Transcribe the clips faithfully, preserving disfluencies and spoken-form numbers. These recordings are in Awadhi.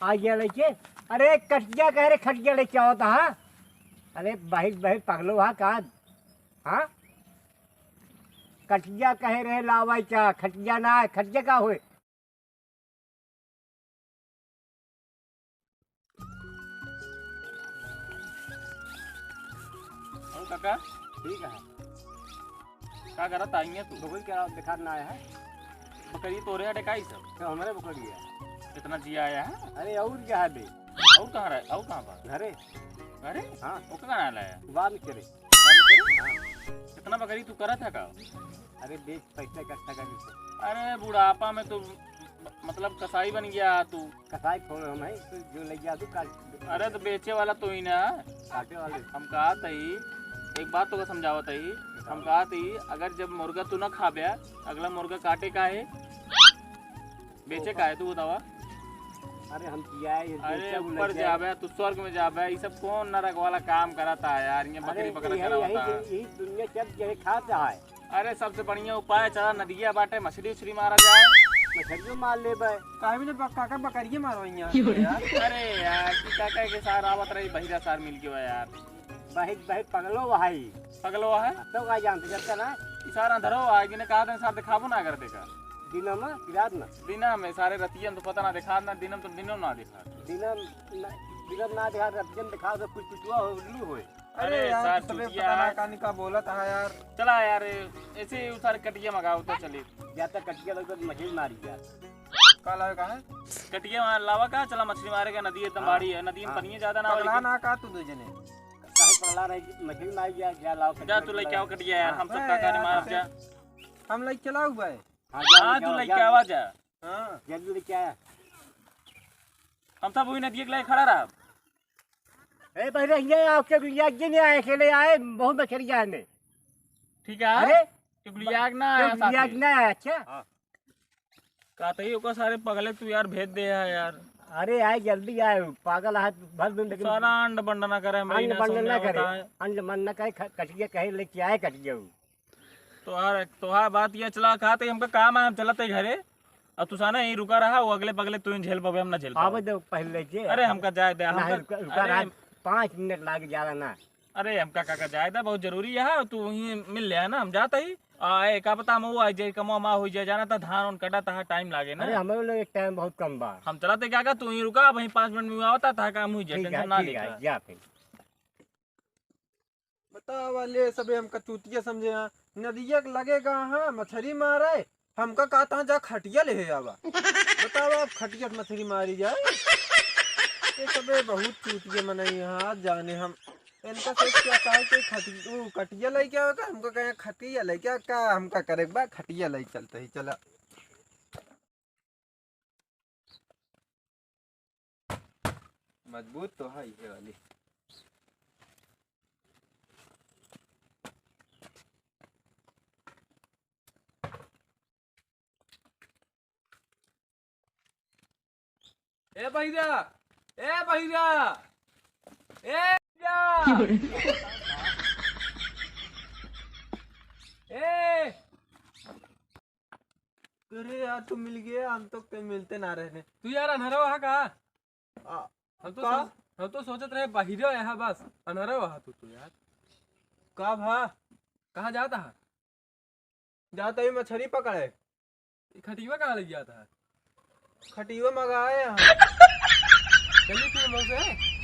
आ गया लेके। अरे कटिया कहे रे, खटिया लेके आवत हा। अरे बहिर बहिर पगलो हा का? हाँ, कटिया कहे रहे लावाई का, खटिया ना है, खटिया का होए? और काका? ठीक है। का करत आई है तू? बकरी के देखा ना आया है। बकरी तोरे हटे काई सब? तो हमारे बकरी है। इतना जिया आया है? अरे और क्या है बे? और कहाँ रहे? और कहाँ बा? घरे। घरे? हाँ। ओके कहाँ लाया? बात नहीं करे। बात नहीं करे? हाँ। इतना बकरी तू करत है का? अरे बेच पैसा इकट्ठा कर लेते। अरे बुढ़ापा में तो मतलब कसाई बन गया तू। कसाई थोड़े हम है, तू जो ले गया तू काट। अरे तो बेचे वाला तू ही ना। काटे वाले। हम कहा तही, एक बात तो समझावत ही। हम कहा तही, अगर जब मुर्गा तू ना खाबे, अगला मुर्गा काटे का है, बेचे का है, तू बतावा। अरे हम किया है, ये अरे बेचा ऊपर जाबे, तू स्वर्ग में जाबे, ये सब कौन नरक वाला काम करता है यार, ये बकरी अरे पकड़ यही, करावता है। यही दुनिया चल, यही खाता है। अरे सबसे बढ़िया उपाय, चला नदिया बाटे, मछली उछली मारा जाए। मछलियों मार लेबे। काहे भी ना बक-, काका बकरिए मारो यहाँ। अरे यार, कि काका के सार आवत रही, बहिरा सार मिल गयो यार। बहिर, बहिर पगलो भाई। पगलो है? तो का जानते, जब तक ना। ई सार अंधरो है, कि ने कहा था, सार दिखाबो ना कर देखा। दिना में, कि रात में? दिना में, सारे रतिया में तो पता ना दिखा ना, दिनम तो दिनम ना दिखा। दिनम न-, दिनम ना दिखा, रतिया में दिखा तो कुछ कुछ हुआ हो, उल्लू होए। अरे अरे यार, सार तू सबे चुतिया पता ना है। कहानी का बोलत है यार। चला यार, ऐसे ही उसार कटिया मंगाओ तो चली। या तो कटिया लग तो मछली मारी यार। का लावे का है? कटिया वहाँ लावा का, चला मछली मारे का, नदी एकदम हाँ। बाड़ी है, नदी में हाँ। पनिया ज्यादा ना पगला होई। ना का तू दो जने? काहे पगला रही कि मछली मारी जा, जा लाओ जा कटिया तू लेके लाओ। आओ कटिया यार, हाँ। हम सब अरे काका ने यार, मारब जा। हम लेके चलाऊ भाई। हाँ, जा हाँ, लेके तू आओ, लेके जा। आवा जा। हाँ। जल्दी लेके आया। हम सब वही नदिया के लगे खड़ा रहा। ए, पहले ये आओ, के गुलिया के नहीं आए, अकेले आए, बहुत मछली आए ने। ठीक है, अरे, के गुलिया के ना आया, के गुलिया के ना आया, अच्छा। हाँ। का तो ही ओकर सारे पगले तू यार भेज दे है यार। अरे आए, जल्दी आए, पागल है, भर दिन लेकिन सारा अंड बंड ना करे, हमरे अंड इन्हें बंड समझ ना में करे, आवता है। अंड बंड ना करे, ख-, कटिया कहे लेके आए, कटिया उ। तोहार, तोहार बात ये चला, कहा तो हमका काम है, हम चलत है घरे। अब तू साना यहीं रुका रहा, वो अगले पगले तू ही झेल पावे, हम ना झेल आवे पावे। दे पहले के। अरे हमका जाए दे, नहीं, हमका, रुका, रुका अरे रहा, पाँच मिनट लाग ज्यादा ना। अरे हमका काका जाए दे, बहुत जरूरी है, तू वहीं मिल ले है ना, हम जाता ही। आ, ए, का पता हम वो आ जाए, कमवा मा हो जाए, जाना था धान उन कटा था, टाइम लागे ना। अरे हमरे लोग एक टाइम बहुत कम बा। हम चलत है काका, तू ही रुका, वहीं पाँच मिनट में आवता था, काम हो जाए, ठीक है, टेंशन ना ठीक लेका। है, जा फिर। बतावा ले सबे हमका चूतिया समझे हैं। नदिया के लगे गा हाँ, मछरी मारे, हमका कहत हैं जा खटिया ले आवा। बतावा अब खटिया से मछरी मारी जाए। ये सबे बहुत चूतिया मनई हैं, आज जाने हम। इनका से क्या कहा कि खटि-, ऊ कटिया लेके आवे का, हमका कहे खटिया लेके आ, का हमका करे के बा, खटिया ले चलते ही चला। मजबूत तो है ये वाली। ए बहिरा, ए बहिरा, ए बहिरा। ए, अरे यार, तू मिल गया, हम तो कहीं मिलते ना रहने। तू यार अनहरा वहाँ का? आ, हम तो का? सोच-, हम तो सोचत रहे बहिरा यहाँ बस, अनहरा वहाँ तू तो यार। का भा? कहाँ जाता है? जाता ही मछली पकड़े। ये खटिया कहाँ लग जाता है? खटिया मंगाए हैं। चलिए फिर मौसे।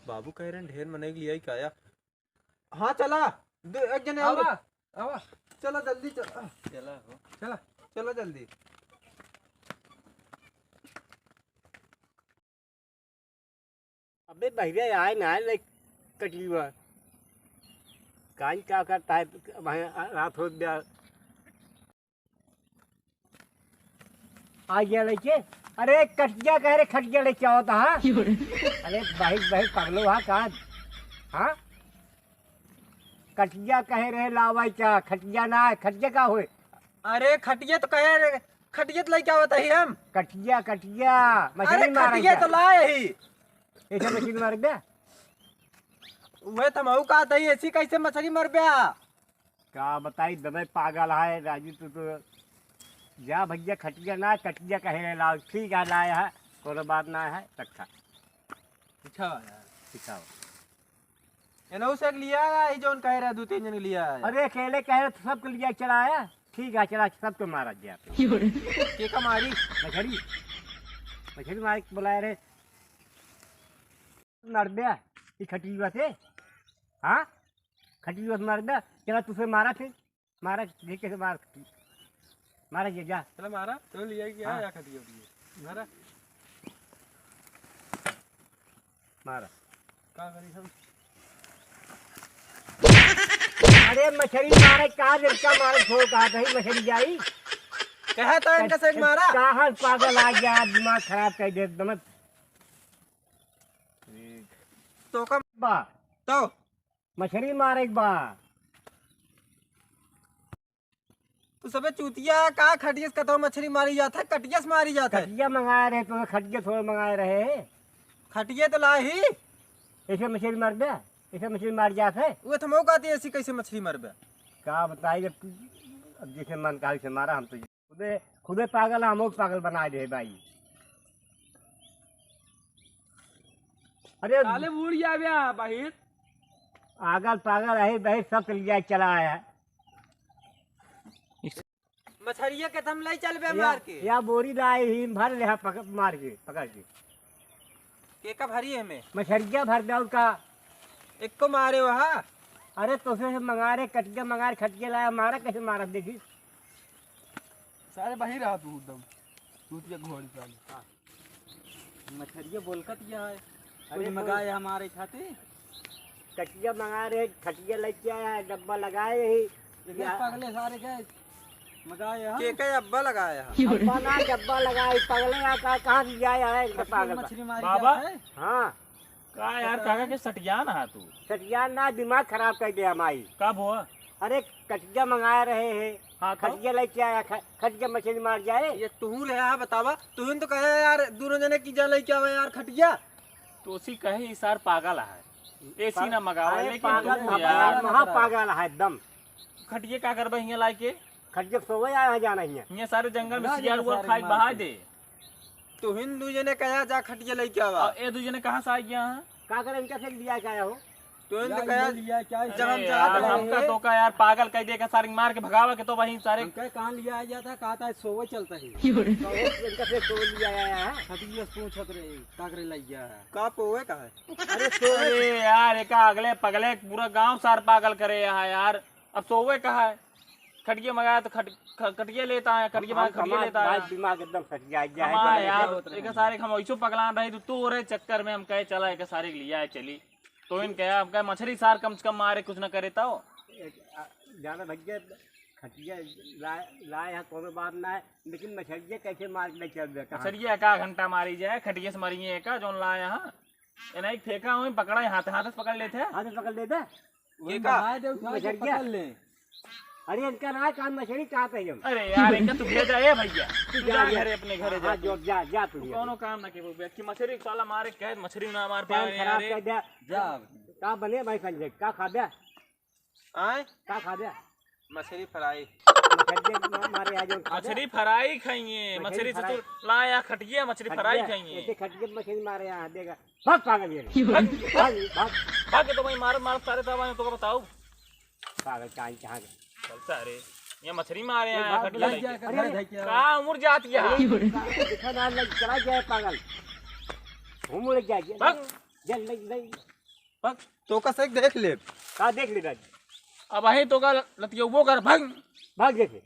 बाबू कह रहे हैं ढेर मनई के लिए आई काया। हाँ, चला। दो, एक जने और। आवा, आवा। चला, जल्दी चला। चला हो। चला। चला, जल्दी। अबे बहिरे आए ना, ले कटिया। काई का करता है, वहाँ रात हो गया। आ गया लेके। अरे कटिया कह रहे, खटिया लेके आवत हा। अरे बहिर बहिर पगलो हा का? हाँ, कटिया कहे रहे लावाई का, खटिया ना है, खटिया का होए? अरे खटिया तो कहे रहे, खटिया तो लेके आवत ही हम। कटिया, कटिया, मछली अरे मारे खटिया का? तो लाए ही। ऐसे मछली मार दे। वह तो मऊ का था, ऐसी कैसे मछली मर गया? का बताई, दबे पागल है राजू, तू तो जा भैया, खटिया ना, कटिया कहे लाओ, ठीक है, लाया है। कोनो बात ना है, रखा। अच्छा यार। अच्छा। एनहू से एक लिया आया, ही जौन कहे रहा, दो तीन जन के लिया आया। अरे, अकेले कहे रहे, तो सबके लिया चला आया। ठीक है, चला, सबके मारा गया। के का मारी? मछरी। मछरी मारे के बुलाए रहे। मर गया, ये खटिया से। हाँ? खटिया से मर गया, चला, तुझसे मारा फिर। मारा, देख कैसे मार, मारा ये, जा। चला मारा, तो लिया गया, हाँ। या खटिया उठिए। मारा। मारा। का करी हम? अरे मछरी मारे का, जब का मारे, छोड़ कहा कहीं मछरी जाई। कहा तो इनका से मारा। कहाँ पागल आ गया, दिमाग खराब कर दे एकदम। तो का बा। तो मछरी मारे के बा। तू सबे चूतिया का, खटिया से कतौ मछरी मारी जात है, कटिया से मारी जात है। खटिया मंगाए रहे तो खटिया थोड़े मंगाए रहे। खटिया तो ला ही। ऐसे मछरी मार दे, ऐसे मछरी मार जात है। वो तो मौका आती ऐसी कैसे मछरी मारबे? का बताई, जब तू, अब जैसे मन कहा वैसे मारा, हम तो खुदे, खुदे पागल है, हम लोग पागल बना दे भाई। अरे साले बूढ़ गया बे बाहिर। पागल, पागल है भाई, सब चल गया, चला आया। मछरिया के तुम ले चल बे या, मार के। या बोरी लाए ही, भर ले, हाँ, पकड़, मार के, पकड़ के। के का भरी है में? मछरिया भर दे, और का? एक को मारे वहा। अरे, तोसे से मंगा रहे, कटिया मंगा रहे, खटिया लाया, मारा कैसे मारा, देखी। सारे बाहिर रहा तू एकदम, चूतिया घोड़ी साले। हाँ। मछरिया बोलकत यह है। अरे कोई तो मंगाए हमारे खातिर। कटिया मंगा रहे, खटिया लेके आया है, डब्बा लगाए ही। ये या- पगले सारे के मंगाए हम। के के अब्बा लगाया है? अब्बा ना, डब्बा लगाए, पगले ना, का, कहाँ से जाए है, एकदम खटिया पागल बा। मछली मारी बाबा। जात है। हाँ। का यार, काका के सटियान है तू? सटियान ना, दिमाग खराब कर दिया हमारी। कब हुआ? अरे, कटिया मंगाए रहे हैं। हाँ, तो? खटिया लेके आया, ख-, खटिया मछली मार जाए। ये तुहू रहे, हाँ, बतावा, तुहू तो कहे यार, दोनों जने की जा लेके आवे यार, खटिया। तो उसी कहे, "ई सार पागल है, एसी ना मंगावे।" अरे, लेकिन पागल तू ना, यार, पागल, महा पागल है एकदम। खटिया का करबे हियाँ लाइके? खटिया सोवे आया है जाना हियाँ। हियाँ सारे जंगल में ना, सियार ना, उआर सारे खाई मार बहा के। दे। तुहिन दू जने कहा जा खटिया लेके आवा। आ, ए दू जने कहाँ से आ गया है? का करे इनका से लिया के आया हो? तुहिन तो या कहा ये लिया क्या है? जब हम अरे चाहत यार, रहे हमका हैं। तो का यार पागल कह दे के सारे मार के भगावा के तो वहीं सारे हम कहे कहाँ लिया आया था, कहा था सोवे चलता है। तो वो इनका से सोवे लिया आया है। खटिया पूछत रहे, का करे लग गया है? का पोवे का है? अरे सोवे। अरे यार, एका अगले पगले पूरा गांव सार पागल करे यहाँ यार। अब सोवे का है? खटिया मंगाया तो खट-, ख-, खटिया लेता है, खटिया मंगाया, खटिया लेता है। भाई दिमाग एकदम सटिया गया है, हमारा क्या यार, होता है? एक सारे हम ऐसो पगलान रहे, तो तू रे चक्कर में हम कहे चला, एक सारे के लिया है, चली। तो इन कहे, हम कहे मछरी सार कम से कम मारे, कुछ ना करे तो। एक, आ, जाना भैया, खटिया लाए, लाए हैं, कोनो बात ना है, लेकिन मछरिया कैसे मार के चल देता है? मछरिया का घंटा मारी जाए, खटिया से मारी है का, जौन लाए हैं। ये नहीं फेंका हुई, पकड़ा है, हाथ, हाथ से पकड़ लेते हैं। हाथ से पकड़ लेते हैं। वही के का? बहाए दे, उठा के मछरिया। पकड़ ले। अरे इनका ना काम मछली कहाँ पे हम? अरे यार, इनका तू भेजा है भैया। तू तू जा, जा जा। घरे, अपने घरे हाँ, जा हाँ, तू। जो, जा, जा तू तू जा। कौनो काम ना के, वो व्यक्ति मछली साला मारे कहे, मछली ना मार टाइम पाए खराब यार। कर दिया। जा। का बने भाई संजय, का खा दिया? आए? का खा दिया? मछली फ्राई। मछली मा-, मारे आज हम खा दिया। मछली फ्राई खाइए, मछली मछली से फ्राई। तू लाया खटिया, मछली फ्राई खटिया, खाइए। ऐसे खटिया मछली मारे यहाँ, देगा। भाग पागल ये। भाग। भाग, भाग। भाग के तो भाई मार, मार सारे तब आए तो बताओ। पागल कहाँ, कहाँ गए? चल सारे, ये मछली मारे ये हैं, बात खटिया बोला लेके। क्या, अरे, अरे, क्या? का उम्र जाती है? अरे, देखा ना, लग, चला गया है पागल। घूम उड़ गया, ये भाग। जल लग गई। भाग। तो का से देख ले। का देख ले राज? अब अहीं तो का लतियौबो कर, भाग। भाग देखे।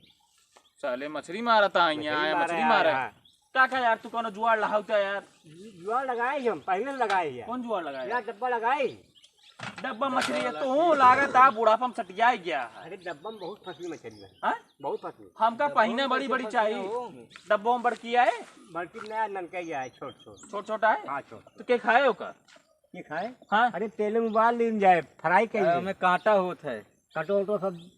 साले मछली मारता है मछली यहाँ, मारा मछली है, मारा है। हाँ। का, का यार, तू कौनो जुआड़ लहावता यार? जुआड़ लगाए ही हम, पहले लगाए ही यार। कौन जुआड़ लगाए? यार, डब्बा लगाए ही। डब्बा मछली है, तो हूँ लागत आ बुढ़ापा में सटिया गया है। अरे, डब्बा में बहुत फंसी मछली है। हाँ? बहुत फंसी। हमका डब्बा पहिने में बड़ी, कैसे बड़ी फंसी चाहिए। हो? डब्बा में बड़की आए? बड़की नया ननका ही आए, छोट, छोट। छोट, छोट आए? हाँ, छोट। तो के खाए ओकर? के खाए? हाँ। अरे, तेल में उबाल लीन जाए, फ्राई कर अरे, ले। ओमे कांटा होत है। कटो, वटो सब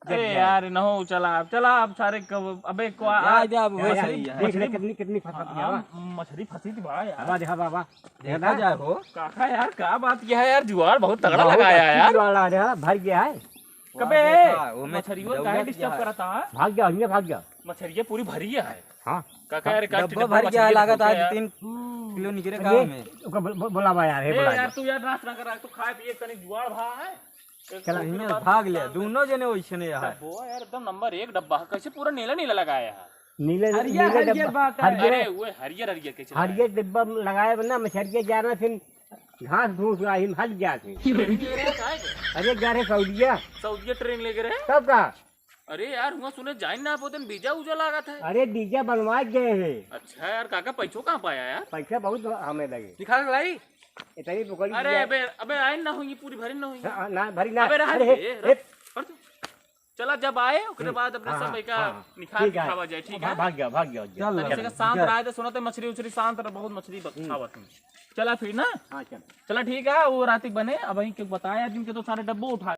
अरे जल जाए। यार, नहो, चला, चला, अब सारे कब, अबे, को जा, आ, जा, अब वही जा, सही है। देख ले, मछली कितनी, कितनी फंसत है, हाँ, वाह। मछली फंसी थी, वाह यार। वाह, देखा, वाह, वाह। देखा देखा? जाए हो। काका यार, का बात किया है यार, जुआड़ बहुत तगड़ा बहुत लगाया है अच्छी यार। जुआड़ लगा रहा है, भर गया है। कबे, वाह, देखा, ओमे मछरियो दौड़त काहे disturb गया है। करता है? भाग गया, हियाँ भाग गया। मछरिये पूरी भरी है। हाँ। काका यार, का डब्बा डब्बा भर गया है, मछली लागत देखो आज यार। तीन किलो निकले ये, गाँव में। ओकर बो-, बो-, बोलावा यार, हे ए बोला यार, यार। तू यार नाश ना कर, तू खाए पिए तनी जुआड़ भा है। एक चला, कुकुर इन्हें बात भाग ले, सुनता है। दोनों जने वैसने यार। डब्बो है यार, एकदम नंबर एक डब्बा है, कैसे पूरा नीला नीला लगाया है। नीले, हरियर, नीले हरियर डब्बा, बात है। हरियर, अरे, वो हरियर, हरियर कैसे हरियर डब्बा में लगाए बना, मछरिया जा रहा, फिर घास घूस रहा, हिम हट जाते। अरे, जा रहे सऊदिया। सऊदिया ट्रेन लेके रहे? तब का? अरे यार, हुआ सुने जाइन ना, बहुत दिन वीजा उजा लागत है। अरे, वीजा बनवा गए हैं। अच्छा यार, काका, पैसों कहाँ पाया यार? पैसा बहुत हमें लगे। दिखा के लाई? इतनी पकड़ी अरे दिया। अबे, अबे, आइन ना होई, पूरी भरी ना होई। हाँ, ना, भरी ना। अबे, रहा अरे, दे, हे, रहा। हे। पर तू चला, जब आए, ओकरे हम्म। बाद अपने हाँ, सब हाँ, का हाँ। निखार ठीक है। दिखावा जाए, ठीक भा-, है? भाग गया, भाग गया, भाग गया। चल, तनी चल, से शांत चल। रहा है, तो सुनते मछली उछली शांत रहा, बहुत मछली ब-, हम्म। खावत हूँ। चला फिर ना। हाँ, चल। चला ठीक है, वो राती बने, अब इनके बताया, जिनके तो सारे डब्बो उठा